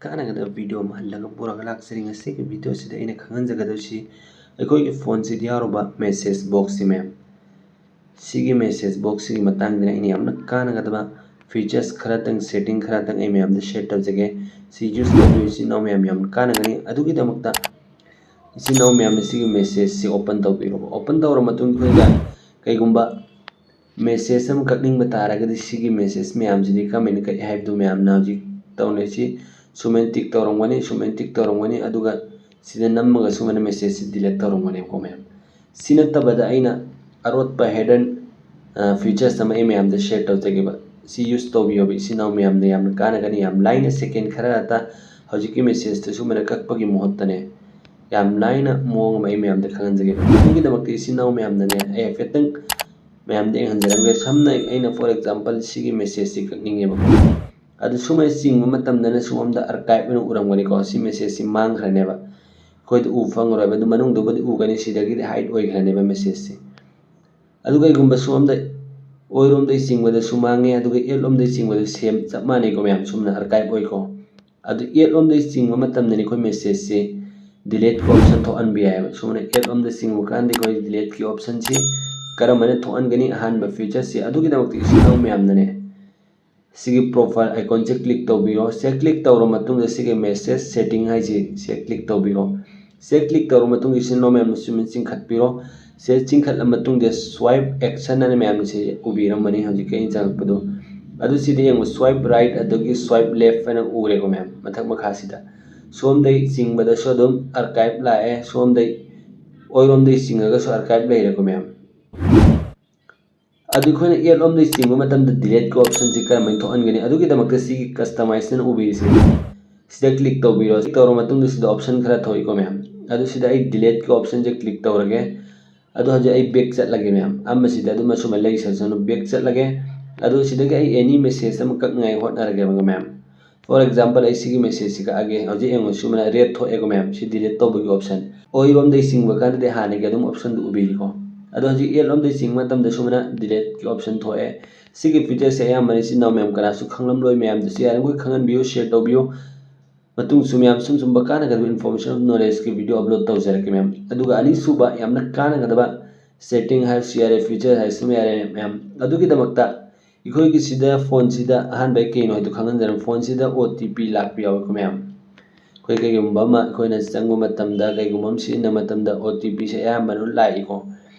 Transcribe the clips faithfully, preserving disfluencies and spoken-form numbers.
ꯀꯥꯟꯅꯒꯗꯕ ꯚꯤꯗꯤꯑꯣ ꯑꯃ ꯍꯜꯂꯒ ꯄꯨꯔꯒ ꯂꯥꯛꯆꯔꯤ꯫ ꯉꯁꯤꯒꯤ ꯚꯤꯗꯤꯑꯣꯁꯤꯗ ꯑꯩꯅ ꯈꯪꯍꯟꯖꯒꯗꯕꯁꯤ ꯑꯩꯈꯣꯏꯒꯤ ꯐꯣꯟꯁꯤꯗ ꯌꯥꯎꯔꯕ ꯃꯦꯁꯦꯖ ꯕꯣꯛꯁꯁꯤ ꯃꯌꯥꯝ꯫ ꯁꯤꯒꯤ ꯃꯦꯁꯦꯖ ꯕꯣꯛꯁꯁꯤꯒꯤ ꯃꯇꯥꯡꯗꯅ ꯑꯩꯅ ꯌꯥꯝꯅ ꯀꯥꯟꯅꯒꯗꯕ ꯐꯤꯆꯔꯁ ꯈꯔꯇꯪ, ꯁꯦꯇꯤꯡ ꯈꯔꯇꯪ ꯑꯩ ꯃꯌꯥꯝꯗ ꯁꯤꯌꯔ ꯇꯧꯖꯒꯦ꯫ ꯁꯤ ꯌꯨꯁ ꯇꯧꯕꯤꯌꯨ, ꯏꯆꯤꯟ ꯏꯅꯥꯎ ꯃꯌꯥꯝ ꯌꯥꯝꯅ ꯀꯥꯟꯅꯒꯅꯤ꯫ ꯑꯗꯨꯒꯤꯗꯃꯛꯇ ꯏꯆꯤꯟ ꯏꯅꯥꯎ ꯃꯌꯥꯝꯅ ꯁꯤꯒꯤ ꯃꯦꯁꯦꯖꯁꯤ ꯑꯣꯄꯟ ꯇꯧꯕꯤꯔꯣꯕ꯫ ꯑꯣꯄꯟ ꯇꯧꯔ ꯃꯇꯨꯡ ꯑꯩꯈꯣꯏꯅ ꯀꯩꯒꯨꯝꯕ ꯃꯦꯁꯦꯖ ꯑꯃ ꯀꯛꯅꯤꯡꯕ ꯇꯥꯔꯒꯗꯤ ꯁꯤꯒꯤ ꯃꯦꯁꯦꯖ ꯃꯌꯥꯝꯁꯤꯗꯤ ꯀꯔꯝꯍꯥꯏꯅ ꯀꯛꯏ ꯍꯥꯏꯕꯗꯨ ꯃꯌꯥꯝꯅ ꯍꯧꯖꯤꯛ ꯇꯧꯅꯔꯤꯁꯤ ꯁꯨꯃꯥꯏꯅ ꯇꯤꯛ ꯇꯧꯔꯝꯒꯅꯤ, ꯁꯨꯃꯥꯏꯅ ꯇꯤꯛ ꯇꯧꯔꯝꯒꯅꯤ, ꯑꯗꯨꯒ ꯁꯤꯗ ꯅꯝꯃꯒ ꯁꯨꯃꯥꯏꯅ ꯃꯦꯁꯦꯖꯁꯤ ꯗꯤꯂꯤꯠ ꯇꯧꯔꯝꯒꯅꯦꯕꯀꯣ ꯃꯌꯥꯝ꯫ ꯁꯤ ꯅꯠꯇꯕꯗ ꯑꯩꯅ ꯑꯔꯣꯠꯄ ꯍꯤꯗꯟ ꯐꯤꯆꯔꯁ ꯑꯃ ꯑꯩ ꯃꯌꯥꯝꯗ ꯁꯤꯌꯔ ꯇꯧꯖꯒꯦꯕ꯫ ꯁꯤ ꯌꯨꯁ ꯇꯧꯕꯤꯌꯣꯕ ꯏꯆꯤꯟ ꯏꯅꯥꯎ ꯃꯌꯥꯝꯅ ꯌꯥꯝꯅ ꯀꯥꯟꯅꯒꯅꯤ꯫ ꯌꯥꯝ ꯂꯥꯏꯅ ꯁꯦꯀꯦꯟ ꯈꯔ ꯈꯛꯇ ꯍꯧꯖꯤꯛꯀꯤ ꯃꯦꯁꯦꯖꯇꯨ ꯁꯨꯃꯥꯏꯅ ꯀꯛꯄꯒꯤ ꯃꯍꯨꯠꯇꯅꯦ, ꯌꯥꯝ ꯂꯥꯏꯅ ꯃꯑꯣꯡ ꯑꯃ ꯑꯩ ꯃꯌꯥꯝꯗ ꯈꯪꯍꯟꯖꯒꯦꯕ꯫ ꯑꯗꯨꯒꯤꯗꯃꯛꯇ ꯏꯆꯤꯟ ꯏꯅꯥꯎ ꯃꯌꯥꯝꯅꯅꯦ, ꯑꯩ ꯍꯥꯏꯐꯦꯠꯇꯪ ꯃꯌꯥꯝꯗ ꯌꯦꯡꯍꯟꯖꯔꯝꯒꯦ꯫ ꯁꯝꯅ ꯑꯩꯅ for example ꯁꯤꯒꯤ ꯃꯦꯁꯦꯖꯁꯤ ꯀꯛꯅꯤꯡꯉꯦꯕꯀꯣ꯫ ꯑꯗꯨ ꯁꯨꯃꯥꯏꯅ ꯆꯤꯡꯕ ꯃꯇꯝꯗꯅ ꯁꯣꯝꯗ ꯑꯥꯔꯀꯥꯏꯞ ꯑꯣꯏꯅ ꯎꯔꯝꯒꯅꯤꯀꯣ꯫ ꯁꯤ ꯃꯦꯁꯦꯖꯁꯤ ꯃꯥꯡꯈ꯭ꯔꯅꯦꯕ, ꯑꯩꯈꯣꯏꯗ ꯎꯕ ꯐꯪꯉꯔꯣꯏꯕ꯫ ꯑꯗꯨ ꯃꯅꯨꯡꯗꯕꯨꯗꯤ ꯎꯒꯅꯤ, ꯁꯤꯗꯒꯤꯗꯤ ꯍꯥꯏꯠ ꯑꯣꯏꯈ꯭ꯔꯅꯦꯕ ꯃꯦꯁꯦꯖꯁꯤ꯫ ꯑꯗꯨ ꯀꯩꯒꯨꯝꯕ ꯁꯣꯝꯗ ꯑꯣꯏꯔꯣꯝꯗꯩ ꯆꯤꯡꯕꯗꯁꯨ ꯃꯥꯡꯉꯦ, ꯑꯗꯨꯒ ꯑꯦꯠꯂꯣꯝꯗꯩ ꯆꯤꯡꯕꯗꯁꯨ ꯁꯦꯝ ꯆꯞ ꯃꯥꯟꯅꯩꯀꯣ ꯃꯌꯥꯝ, ꯁꯨꯝꯅ ꯑꯥꯔꯀꯥꯏꯞ ꯑꯣꯏꯀꯣ꯫ ꯑꯗꯨ ꯑꯦꯠꯂꯣꯝꯗꯩ ꯆꯤꯡꯕ ꯃꯇꯝꯗꯅꯤ ꯑꯩꯈꯣꯏ ꯃꯦꯁꯦꯖꯁꯤ ꯗꯤꯂꯤꯠꯀꯤ ꯑꯣꯞꯁꯟ ꯊꯣꯛꯍꯟꯕ ꯌꯥꯏꯑꯕ꯫ ꯁꯨꯃꯥꯏꯅ ꯑꯦꯠꯂꯣꯝꯗ ꯆꯤꯡꯕ ꯀꯥꯟꯗ ꯑꯩꯈꯣꯏ ꯗꯤꯂꯤꯠꯀꯤ ꯑꯣꯞꯁꯟꯁꯤ ꯀꯔꯝꯕꯅ ꯊꯣꯛꯍꯟꯒꯅꯤ? ꯑꯍꯥꯟꯕ ꯐꯤꯆꯔꯁꯤ꯫ ꯑꯗꯨꯒꯤꯗꯃꯛꯇ ꯏꯆꯤꯟ ꯏꯅꯥꯎ ꯃꯌꯥꯝꯅꯅꯦ, ꯁꯤꯒꯤ ꯄ꯭ꯔꯣꯐꯥꯏꯜ ꯑꯥꯏꯀꯣꯟꯁꯦ ꯀ꯭ꯂꯤꯛ ꯇꯧꯕꯤꯔꯣ꯫ ꯁꯦ ꯀ꯭ꯂꯤꯛ ꯇꯧꯔ ꯃꯇꯨꯡꯗ ꯁꯤꯒꯤ ꯃꯦꯁꯦꯖ ꯁꯦꯇꯤꯡ ꯍꯥꯏꯁꯤ ꯁꯦ ꯀ꯭ꯂꯤꯛ ꯇꯧꯕꯤꯔꯣ꯫ ꯁꯦ ꯀ꯭ꯂꯤꯛ ꯇꯧꯔ ꯃꯇꯨꯡꯗ ꯏꯆꯤꯟ ꯏꯅꯥꯎ ꯃꯌꯥꯝꯅ ꯁꯨꯃꯥꯏꯅ ꯆꯤꯡꯈꯠꯄꯤꯔꯣ꯫ ꯁꯦ ꯆꯤꯡꯈꯠꯂ ꯃꯇꯨꯡꯗ ꯁ꯭ꯋꯥꯏꯞ ꯑꯦꯛꯁꯟ ꯍꯥꯏꯅ ꯃꯌꯥꯝꯅ ꯁꯤ ꯎꯕꯤꯔꯝꯃꯅꯤ ꯍꯧꯖꯤꯛꯀꯤ ꯑꯩꯅ ꯆꯪꯉꯛꯄꯗꯣ꯫ ꯑꯗꯨ ꯁꯤꯗ ꯌꯦꯡꯕ, ꯁ꯭ꯋꯥꯏꯞ ꯔꯥꯏꯠ ꯑꯗꯒꯤ ꯁ꯭ꯋꯥꯏꯞ ꯂꯦꯐ ꯍꯥꯏꯅ ꯎꯔꯦꯀꯣ ꯃꯌꯥꯝ, ꯃꯊꯛ ꯃꯈꯥꯁꯤꯗ꯫ ꯁꯣꯝꯗꯩ ꯆꯤꯡꯕꯗꯁꯨ ꯑꯗꯨꯝ ꯑꯥꯔꯀꯥꯏꯞ ꯂꯥꯛꯑꯦ, ꯁꯣꯝꯗꯩ ꯑꯣꯏꯔꯣꯝꯗꯩ ꯆꯤꯡꯉꯒꯁꯨ ꯑꯥꯔꯀꯥꯏꯞ ꯂꯩꯔꯦꯀꯣ ꯃꯌꯥꯝ꯫ ꯑꯗꯨ ꯑꯩꯈꯣꯏꯅ ꯑꯦꯠꯂꯣꯝꯗꯩ ꯆꯤꯡꯕ ꯃꯇꯝꯗ ꯗꯤꯂꯤꯠꯀꯤ ꯑꯣꯞꯁꯟꯁꯤ ꯀꯔꯝꯍꯥꯏꯅ ꯊꯣꯛꯍꯟꯒꯅꯤ? ꯑꯗꯨꯒꯤꯗꯃꯛꯇ ꯁꯤꯒꯤ ꯀꯁꯇꯃꯥꯏꯖꯅ ꯎꯕꯤꯔꯤꯁꯦ, ꯁꯤꯗ ꯀ꯭ꯂꯤꯛ ꯇꯧꯕꯤꯔꯣ꯫ ꯀ꯭ꯂꯤꯛ ꯇꯧꯔ ꯃꯇꯨꯡꯗ ꯁꯤꯗ ꯑꯣꯞꯁꯟ ꯈꯔ ꯊꯣꯛꯏꯀꯣ ꯃꯌꯥꯝ꯫ ꯑꯗꯨ ꯁꯤꯗ ꯑꯩ ꯗꯤꯂꯤꯠꯀꯤ ꯑꯣꯞꯁꯟꯁꯦ ꯀ꯭ꯂꯤꯛ ꯇꯧꯔꯒꯦ꯫ ꯑꯗꯣ ꯍꯧꯖꯤꯛ ꯑꯩ ꯕꯦꯛ ꯆꯠꯂꯒꯦ ꯃꯌꯥꯝ꯫ ꯑꯃꯁꯤꯗ ꯑꯗꯨꯝ ꯑꯁꯨꯝꯕ ꯂꯩꯁꯜꯁꯅꯨ, ꯕꯦꯛ ꯆꯠꯂꯒꯦ꯫ ꯑꯗꯣ ꯁꯤꯗꯒꯤ ꯑꯩ ꯑꯦꯅꯤ ꯃꯦꯁꯦꯖ ꯑꯃ ꯀꯛꯅꯤꯡꯉꯥꯏ ꯍꯣꯠꯅꯔꯒꯦꯕ ꯃꯌꯥꯝ꯫ For example ꯑꯩ ꯁꯤꯒꯤ ꯃꯦꯁꯦꯖꯁꯤ ꯀꯛꯑꯒꯦ꯫ ꯍꯧꯖꯤꯛ ꯌꯦꯡꯉꯣ, ꯁꯨꯃꯥꯏꯅ ꯔꯦꯗ ꯊꯣꯛꯑꯦꯀꯣ ꯃꯌꯥꯝ, ꯁꯤ ꯗꯤꯂꯤꯠ ꯇꯧꯕꯒꯤ ꯑꯣꯞꯁꯟ꯫ ꯑꯣꯏꯔꯣꯝꯗꯩ ꯆꯤꯡꯕ ꯀꯥꯟꯗꯗꯤ ꯍꯥꯟꯅꯒꯤ ꯑꯗꯨꯝ ꯑꯣꯞꯁꯟꯗꯨ ꯎꯕꯤꯔꯤꯀꯣ꯫ ꯑꯗꯣ ꯍꯧꯖꯤꯛ ꯑꯦꯠꯂꯣꯝꯗꯩ ꯆꯤꯡꯕ ꯃꯇꯝꯗ ꯁꯨꯃꯥꯏꯅ ꯗꯤꯂꯤꯠꯀꯤ ꯑꯣꯞꯁꯟ ꯊꯣꯛꯑꯦ꯫ ꯁꯤꯒꯤ ꯐꯤꯆꯔꯁꯦ ꯑꯌꯥꯝꯕꯅ ꯏꯆꯤꯟ ꯏꯅꯥꯎ ꯃꯌꯥꯝ ꯀꯅꯥꯁꯨ ꯈꯪꯂꯝꯂꯣꯏ, ꯃꯌꯥꯝꯗꯁꯨ ꯌꯥꯔꯤꯈꯣꯏ ꯈꯪꯍꯟꯕꯤꯌꯨ, ꯁꯤꯌꯔ ꯇꯧꯕꯤꯌꯨ꯫ ꯃꯇꯨꯡꯁꯨ ꯃꯌꯥꯝ ꯁꯨꯝ ꯁꯨꯝꯕ ꯀꯥꯟꯅꯒꯗꯕ information of knowledgeꯀꯤ video upload ꯇꯧꯖꯔꯛꯀꯦ ꯃꯌꯥꯝ꯫ ꯑꯗꯨꯒ ꯑꯅꯤꯁꯨꯕ ꯌꯥꯝꯅ ꯀꯥꯟꯅꯒꯗꯕ setting ꯍꯥꯏꯔꯁꯨ ꯌꯥꯔꯦ, feature ꯍꯥꯏꯔꯁꯨ ꯌꯥꯔꯦ ꯃꯌꯥꯝ꯫ ꯑꯗꯨꯒꯤꯗꯃꯛꯇ ꯑꯩꯈꯣꯏꯒꯤ ꯁꯤꯗ phoneꯁꯤꯗ ꯑꯍꯥꯟꯕ ꯀꯩꯅꯣ ꯍꯥꯏꯗꯣ ꯈꯪꯍꯟꯖꯔꯝ꯫ Phoneꯁꯤꯗ OTP ꯂꯥꯛꯄ ꯌꯥꯎꯋꯤꯀꯣ ꯃꯌꯥꯝ꯫ ꯑꯩꯈꯣꯏ ꯀꯩꯒꯨꯝꯕ ꯑꯃ ꯑꯩꯈꯣꯏꯅ ꯆꯪꯕ ꯃꯇꯝꯗ, ꯀꯩꯒꯨꯝꯕ ꯑꯃ ꯁꯤꯖꯤꯟꯅꯕ ꯃꯇꯝꯗ OTPꯁꯦ ꯑꯌꯥꯝꯕꯅ ꯂꯥꯛꯏꯀꯣ꯫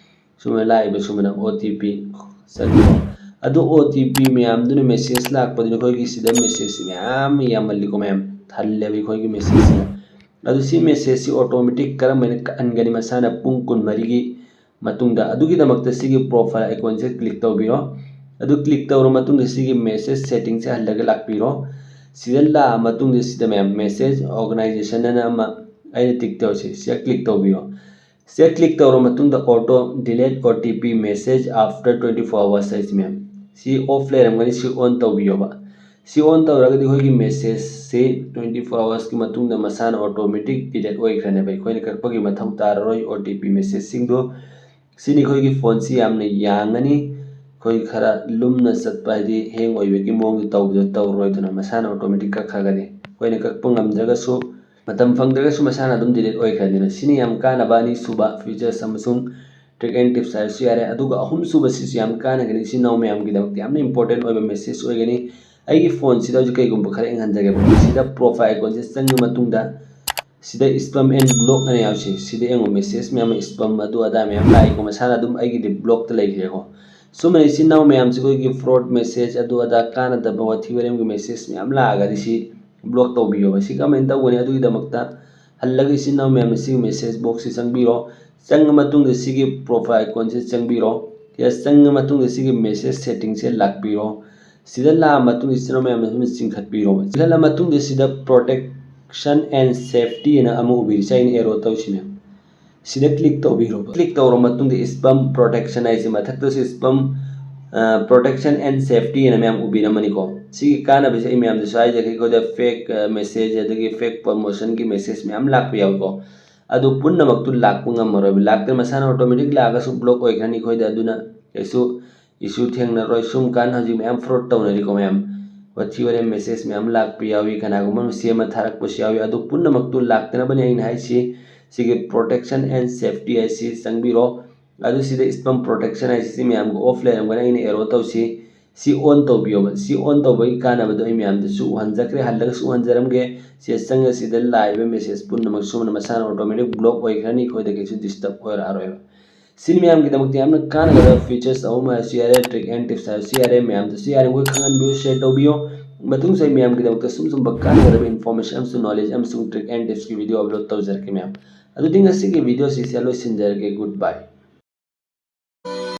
ꯁꯨꯃꯥꯏꯅ ꯂꯥꯛꯏꯕ ꯁꯨꯃꯥꯏꯅ OTP ꯆꯪꯉꯤꯀꯣ꯫ ꯑꯗꯨ OTP ꯃꯌꯥꯝꯗꯨꯅ message ꯂꯥꯛꯄꯗꯨꯅ ꯑꯩꯈꯣꯏꯒꯤ ꯁꯤꯗ message ꯃꯌꯥꯝ ꯌꯥꯝꯃꯜꯂꯤꯀꯣ ꯃꯌꯥꯝ꯫ ꯊꯜꯂꯦꯕ ꯑꯩꯈꯣꯏꯒꯤ messageꯁꯤꯅ꯫ ꯑꯗꯨ ꯁꯤ messageꯁꯤ automatic ꯀꯔꯝꯍꯥꯏꯅ ꯀꯛꯍꯟꯒꯅꯤ? ꯃꯁꯥꯅ ꯄꯨꯡ ꯀꯨꯟꯃꯔꯤꯒꯤ ꯃꯇꯨꯡꯗ꯫ ꯑꯗꯨꯒꯤꯗꯃꯛꯇ ꯁꯤꯒꯤ profile iconꯁꯦ click ꯇꯧꯕꯤꯔꯣ꯫ ꯑꯗꯨ click ꯇꯧꯔ ꯃꯇꯨꯡꯗ ꯁꯤꯒꯤ message settingꯁꯦ ꯍꯜꯂꯒ ꯂꯥꯛꯄꯤꯔꯣ꯫ ꯁꯤꯗ ꯂꯥꯛꯑ ꯃꯇꯨꯡꯗ ꯁꯤꯗ ꯃꯌꯥꯝ message organization ꯑꯅ ꯑꯃ ꯑꯩꯅ tick ꯇꯧꯔꯁꯤ, ꯁꯤꯗ click ꯇꯧꯕꯤꯔꯣ꯫ ꯁꯤꯗ click ꯇꯧꯔ ꯃꯇꯨꯡꯗ auto delete OTP message after twenty four hours ꯍꯥꯏꯁꯤ ꯃꯌꯥꯝ, ꯁꯤ off ꯂꯩꯔꯝꯒꯅꯤ, ꯁꯤ on ꯇꯧꯕꯤꯌꯣꯕ꯫ ꯁꯤ on ꯇꯧꯔꯒꯗꯤ ꯑꯩꯈꯣꯏꯒꯤ messageꯁꯤ twenty four hoursꯀꯤ ꯃꯇꯨꯡꯗ ꯃꯁꯥꯅ automatic delete ꯑꯣꯏꯈ꯭ꯔꯅꯦꯕ꯫ ꯑꯩꯈꯣꯏꯅ ꯀꯛꯄꯒꯤ ꯃꯊꯧ ꯇꯥꯔꯔꯣꯏ OTP messageꯁꯤꯡꯗꯣ꯫ ꯁꯤꯅꯤ ꯑꯩꯈꯣꯏꯒꯤ phoneꯁꯤ ꯌꯥꯝꯅ ꯌꯥꯡꯉꯅꯤ꯫ ꯑꯩꯈꯣꯏ ꯈꯔ ꯂꯨꯝꯅ ꯆꯠꯄ, ꯍꯥꯏꯗꯤ hang ꯑꯣꯏꯕꯒꯤ ꯃꯑꯣꯡꯗ ꯇꯧꯕꯗꯣ ꯇꯧꯔꯣꯏꯗꯅ, ꯃꯁꯥꯅ automatic ꯀꯛꯈ꯭ꯔꯒꯗꯤ꯫ ꯑꯩꯈꯣꯏꯅ ꯀꯛꯄ ꯉꯝꯗ꯭ꯔꯒꯁꯨ, ꯃꯇꯝ ꯐꯪꯗ꯭ꯔꯒꯁꯨ ꯃꯁꯥꯅ ꯑꯗꯨꯝ delete ꯑꯣꯏꯈ꯭ꯔꯅꯤꯅ꯫ ꯁꯤꯅꯤ ꯌꯥꯝ ꯀꯥꯟꯅꯕ ꯑꯅꯤꯁꯨꯕ features ꯑꯃꯁꯨꯡ trick and tips ꯍꯥꯏꯔꯁꯨ ꯌꯥꯔꯦ꯫ ꯑꯗꯨꯒ ꯑꯍꯨꯝꯁꯨꯕꯁꯤꯁꯨ ꯌꯥꯝ ꯀꯥꯟꯅꯒꯅꯤ, ꯏꯆꯤꯟ ꯏꯅꯥꯎ ꯃꯌꯥꯝꯒꯤꯗꯃꯛꯇ ꯌꯥꯝꯅ important ꯑꯣꯏꯕ message ꯑꯣꯏꯒꯅꯤ꯫ ꯑꯩꯒꯤ phoneꯁꯤꯗ ꯍꯧꯖꯤꯛ ꯀꯩꯒꯨꯝꯕ ꯈꯔ ꯌꯦꯡꯍꯟꯖꯒꯦꯕ꯫ ꯁꯤꯗ profile iconꯁꯦ ꯆꯪꯉ ꯃꯇꯨꯡꯗ ꯁꯤꯗ spam and block ꯑꯅ ꯌꯥꯎꯁꯤ꯫ ꯁꯤꯗ ꯌꯦꯡꯉꯣ, message ꯃꯌꯥꯝ ꯑꯃ spam ꯑꯗꯨ ꯑꯗꯥ ꯃꯌꯥꯝ ꯂꯥꯛꯏꯀꯣ, ꯃꯁꯥꯅ ꯑꯗꯨꯝ ꯑꯩꯒꯤꯗꯤ blockꯇ ꯂꯩꯈ꯭ꯔꯦꯀꯣ꯫ ꯁꯨꯝꯕ ꯏꯆꯤꯟ ꯏꯅꯥꯎ ꯃꯌꯥꯝꯁꯤ ꯑꯩꯈꯣꯏꯒꯤ fraud message ꯑꯗꯨ ꯑꯗꯥ ꯀꯥꯟꯅꯗꯕ ꯋꯥꯊꯤ ꯋꯥꯔꯦꯝꯒꯤ message ꯃꯌꯥꯝ ꯂꯥꯛꯑꯒꯗꯤ ꯁꯤ block ꯇꯧꯕꯤꯌꯣꯕ꯫ ꯁꯤ ꯀꯃꯥꯏꯅ ꯇꯧꯒꯅꯤ? ꯑꯗꯨꯒꯤꯗꯃꯛꯇ ꯍꯜꯂꯒ ꯏꯆꯤꯟ ꯏꯅꯥꯎ ꯃꯌꯥꯝ ꯑꯁꯤꯒꯤ message boxꯁꯤ ꯆꯪꯕꯤꯔꯣ꯫ ꯆꯪꯉ ꯃꯇꯨꯡꯗ ꯁꯤꯒꯤ profile iconꯁꯤ ꯆꯪꯕꯤꯔꯣ꯫ ꯁꯤꯗ ꯆꯪꯉ ꯃꯇꯨꯡꯗ ꯁꯤꯒꯤ message settingꯁꯦ ꯂꯥꯛꯄꯤꯔꯣ꯫ ꯁꯤꯗ ꯂꯥꯛꯑ ꯃꯇꯨꯡꯗ ꯏꯆꯤꯟ ꯏꯅꯥꯎ ꯃꯌꯥꯝ ꯑꯁꯤꯅ ꯆꯤꯡꯈꯠꯄꯤꯔꯣ꯫ ꯆꯤꯡꯈꯠꯂ ꯃꯇꯨꯡꯗ ꯁꯤꯗ protection and safety ꯑꯅ ꯑꯃ ꯎꯕꯤꯔꯤꯁꯦ, ꯑꯩꯅ arrow ꯇꯧꯁꯤꯅꯦ꯫ ꯁꯤꯗ click ꯇꯧꯕꯤꯔꯣꯕ꯫ Click ꯇꯧꯔ ꯃꯇꯨꯡꯗ spam protection ꯍꯥꯏꯁꯦ ꯃꯊꯛꯇꯁꯨ spam, ꯑ, protection and safety ꯑꯅ ꯃꯌꯥꯝ ꯎꯕꯤꯔꯝꯃꯅꯤꯀꯣ꯫ ꯁꯤꯒꯤ ꯀꯥꯟꯅꯕꯁꯦ ꯑꯩ ꯃꯌꯥꯝꯗꯁꯨ ꯍꯥꯏꯖꯒꯦ, ꯑꯩꯈꯣꯏꯗ fake, ꯑ, message ꯑꯗꯒꯤ fake promotionꯒꯤ message ꯃꯌꯥꯝ ꯂꯥꯛꯄ ꯌꯥꯎꯏꯀꯣ꯫ ꯑꯗꯨ ꯄꯨꯝꯅꯃꯛꯇꯨ ꯂꯥꯛꯄ ꯉꯝꯃꯔꯣꯏꯕ꯫ ꯂꯥꯛꯇꯅ ꯃꯁꯥꯅ automatic ꯂꯥꯛꯑꯒꯁꯨ block ꯑꯣꯏꯈ꯭ꯔꯅꯤ ꯑꯩꯈꯣꯏꯗ, ꯑꯗꯨꯅ ꯀꯩꯁꯨ issue ꯊꯦꯡꯅꯔꯣꯏ꯫ ꯁꯨꯝ ꯀꯥꯟꯗ ꯍꯧꯖꯤꯛ ꯃꯌꯥꯝ fraud ꯇꯧꯅꯔꯤꯀꯣ ꯃꯌꯥꯝ꯫ ꯋꯥꯊꯤ ꯋꯥꯔꯦꯝ message ꯃꯌꯥꯝ ꯂꯥꯛꯄ ꯌꯥꯎꯏ, ꯀꯅꯥꯒꯨꯝꯕ ꯑꯃ scam ꯑꯃ ꯊꯥꯔꯛꯄꯁꯨ ꯌꯥꯎꯏ꯫ ꯑꯗꯨ ꯄꯨꯝꯅꯃꯛꯇꯨ ꯂꯥꯛꯇꯅꯕꯅꯤ ꯑꯩꯅ ꯍꯥꯏꯁꯤ꯫ ꯁꯤꯒꯤ protection and safety ꯍꯥꯏꯁꯤ ꯆꯪꯕꯤꯔꯣ꯫ ꯑꯗꯨ ꯁꯤꯗ spam protection ꯍꯥꯏꯁꯤ ꯁꯤ ꯃꯌꯥꯝꯒ off ꯂꯩꯔꯝꯒꯅꯤ, ꯑꯩꯅ arrow ꯇꯧꯁꯤ꯫ ꯁꯤ on ꯇꯧꯕꯤꯌꯣꯕ꯫ ꯁꯤ on ꯇꯧꯕꯒꯤ ꯀꯥꯟꯅꯕꯗꯣ ꯑꯩ ꯃꯌꯥꯝꯗꯁꯨ ꯎꯍꯟꯖꯈ꯭ꯔꯦ, ꯍꯜꯂꯒꯁꯨ ꯎꯍꯟꯖꯔꯝꯒꯦ꯫ ꯁꯤꯗ ꯆꯪꯉ ꯁꯤꯗ ꯂꯥꯛꯏꯕ message ꯄꯨꯝꯅꯃꯛ ꯁꯨꯝꯅ ꯃꯁꯥꯅ automatic block ꯑꯣꯏꯈ꯭ꯔꯅꯤ, ꯑꯩꯈꯣꯏꯗ ꯀꯩꯁꯨ disturb ꯑꯣꯏꯔꯛꯑꯔꯣꯏꯕ꯫ ꯁꯤꯅꯤ ꯃꯌꯥꯝꯒꯤꯗꯃꯛꯇ ꯌꯥꯝꯅ ꯀꯥꯟꯅꯒꯗꯕ features ꯑꯍꯨꯝ ꯍꯥꯏꯕꯁꯨ ꯌꯥꯔꯦ, trick and tips ꯍꯥꯏꯕꯁꯨ ꯌꯥꯔꯦ꯫ ꯃꯌꯥꯝꯗꯁꯨ ꯌꯥꯔꯤꯕꯃꯈꯩ ꯈꯪꯍꯟꯕꯤꯌꯨ, share ꯇꯧꯕꯤꯌꯨ꯫ ꯃꯇꯨꯡꯁꯨ ꯑꯩ ꯃꯌꯥꯝꯒꯤꯗꯃꯛꯇ ꯁꯨꯝ ꯁꯨꯝꯕ ꯀꯥꯟꯅꯒꯗꯕ information ꯑꯃꯁꯨꯡ knowledge ꯑꯃꯁꯨꯡ trick and tipsꯀꯤ video upload ꯇꯧꯖꯔꯛꯀꯦ ꯃꯌꯥꯝ꯫ ꯑꯗꯨꯗꯤ ꯉꯁꯤꯒꯤ video ꯁꯤꯁꯦ ꯂꯣꯏꯁꯤꯟꯖꯔꯒꯦ꯫ Good bye꯫